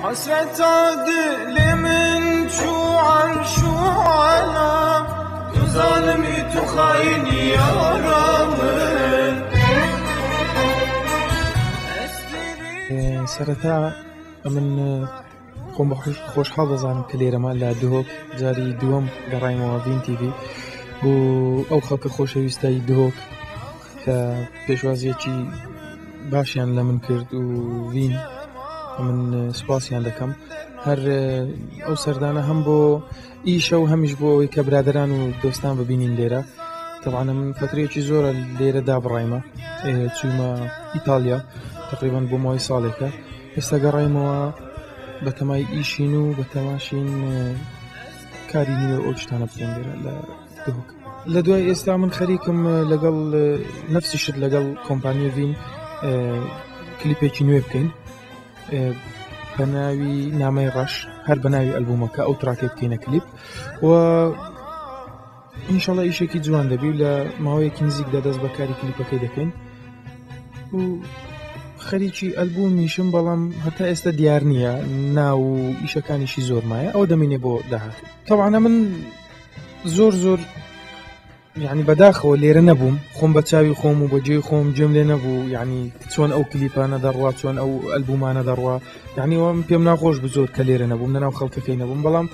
حەسرەتا دلێ من چوو عەرش و عەلا تو زالمی تو خاینی یارا من. سەرەتا ئەمن خۆم بە خۆشحاڵ دەزانم کە لێرەمە لە دهۆک، جاری دووەم گەڕایمەوە ڤین تیڤی بۆ ئەو خەڵکە خۆشەویستای دهۆک کە پێشوازیەکی باشیان لە من کرد و ڤین من سوپاسیان دەکەم. هەر ئەو سەردانە هەم بۆ ئیشە و هەمیش بۆ ئەوەی کە برادران و دۆستان ببینین لێرە. تەبعەن من فترەیەکی زۆرە لێرە دابڕایمە، چوومە ئیتالیا تقریبان بۆ ماوەی ساڵێکە. ئێستا گەڕایمەوە بە تەمای ئیشین و بە تەماشین کاری نوێ ئەو شتانە بکەین لێرە لە دهۆک. لە دوای ئێستا من خەریکم لەگەڵ نەفسی شت لەگەڵ کۆمپانیای ڤین کلیپێکی نوێ بکەین بە ناوی نامەی ڕەش، هەر بە ناوی ئەلبومەکە ئەو تراکێک بکەینە کلیپ و ئینشەڵا ئیشێکی جوان دەبی و لە ماوەیەکی نزیکدا دەست بە کاری کلیپەکەی دەکەین و خەریکی ئەلبومیشم، بەڵام هەتا ئێستا دیار نییە ناو و ئیشەکانیشی زۆر مایە، ئەو دەمینێ بۆ داهاتوو. تەوانە من زۆر زۆر یعنی بەداخەوە لێرە نەبووم، خۆم بە چاوی خۆم و بەجێی خۆم گوێم لێ نەبوو، یعنی چۆن ئەو کلیپانە دەڕوا، چۆن ئەو ئەلبومانە دەڕوا، یعنی وام پێم ناخۆش بوو زۆر کە لێرە نەبووم، لەناو خەڵکەکەی نەبووم. بەڵام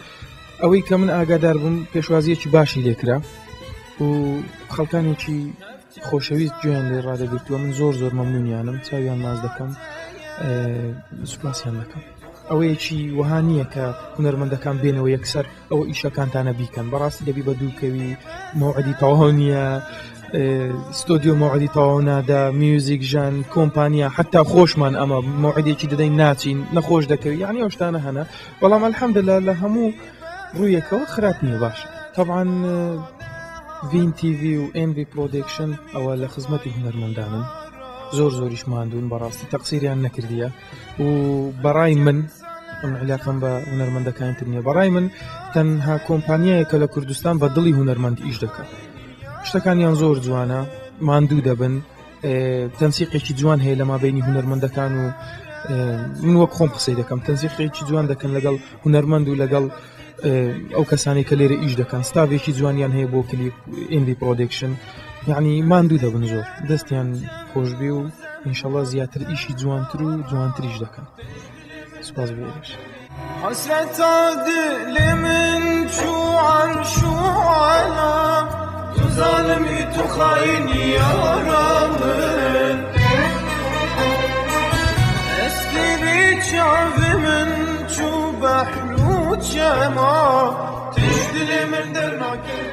ئەوەی کە من ئاگادار بووم پێشوازیەکی باشی لێکرا و خەڵکانێکی خۆشەویست گوێیان لێ ڕادەگرتووە. من زۆر زۆر مەمنونیانم، چاویان ماز دەکەم، سوپاسیان دەکەم. ئەوەیەکی وەها نییە کە هونەرمەندەکان بێنەوە یەکسەر ئەوە ئیشەکانتانە بیکەن، بەڕاستی دەبی بە دووکەوی، مەوعدی تەواو نییە، ستۆدیۆ مەوعدی تەواو نادا، میوزیک ژان کۆمپانیا حتا خۆشمان ئەمە مەوعدێکی دەدەین ناچین، نەخۆش دەکەوی، یعنی ئەو شتانە هەنە. بەڵام الحەمدلله لە هەموو ڕوویەکەوە خراپ نییە، باشە. طبعا ڤین تیڤی و ئێن ڤی پرۆدەکشن ئەوە لە خزمەتی هونەرمەندانن، زۆر زۆریش ماندوون، بەڕاستی تەقسیریان نەکردیە و بەڕای من ئەم علاقەم بە هونەرمەندەکان تر نییە، بەڕای من تەنها کۆمپانیایە لە کوردستان بە دڵی هونەرمەند ئیش دەکات. شتەکانیان زۆر جوانە، ماندوو دەبن، تەنسیقێکی جوان هەیە لە مابینی هونەرمەندەکان و من وەک خۆم قسەی دەکەم، تەنسیقێکی جوان دەکەن لەگەڵ هونەرمەند و لەگەڵ ئەو کەسانی کە لێرە ئیش دەکەن. ستاڤێکی جوانیان هەیە بۆ کلیپ ئینڤی پرۆدەکشن، یعنی ماندوو دەبن زۆر، دەستیان خۆشببی و ئینشەڵا زیاتر ئیشی جوانتر و جوانتریش دەکەن. سوپاس بۆ ئێوەش. حەسرەتا دلێ من چوو عەرش و عەلا تو زالمی تو خاینی یارا من ئەستێری چاوی من چوو بەحر و چەما تش دلێ من دەرناکەوێ.